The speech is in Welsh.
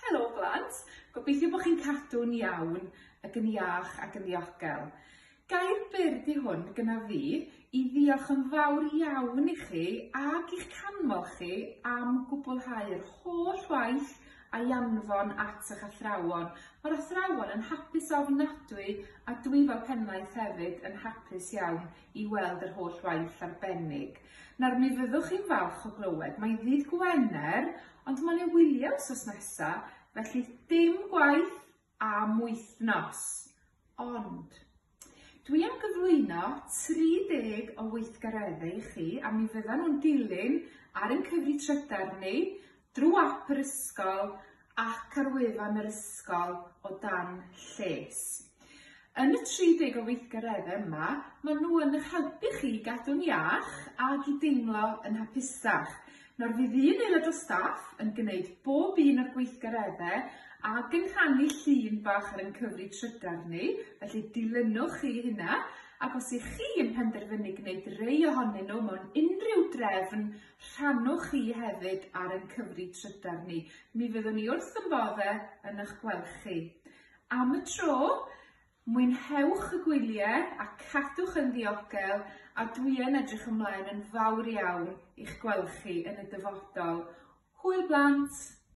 Helo blant, gobeithio bod chi'n cadw'n iawn ac yn iach ac yn ddiogel. Gair byr 'di hwn gyna fi i ddiolch yn fawr iawn i chi ac i'ch canmol chi am gwblhau'r holl waith a'i anfon at eich athrawon. Mae'r athrawon yn hapus ofnadwy a dwi fel pennaeth hefyd yn hapus iawn i weld yr holl waith arbennig. Nawr mi fyddwch chi'n falch o glywed, mae'n ddydd Gwener, ond mae 'na wyliau wsos nesa, felly dim gwaith am wythnos. Ond, dwi am gyflwyno 30 o weithgareddau i chi a mi fyddan nhw'n dilyn ar ein cyfri trydar ni, drwy ap yr ysgol ac ar wefan yr ysgol o dan lles. Yn y 30 o weithgareddau yma, maen nhw yn eich helpu chi i gadw'n iach ac i deimlo yn hapusach. Nawr fydd un aelod o staff yn gwneud bob un o'r gweithgareddau ac yn rhannu llun bach ar ein cyfri trydar ni, felly dilynwch chi hynna, ac os ych chi yn penderfynu gwneud rei ohonyn nhw mewn unrhyw drefn, rhannwch chi hefyd ar ein cyfri trydar ni. Mi fyddwn ni wrth yn bodde yn eich gweld chi. Am y tro, mwynhewch y gwyliau a cadwch yn ddiogel a dwi yn edrych ymlaen yn fawr iawn i'ch gweld chi yn y dyfodol. Hwyl blant!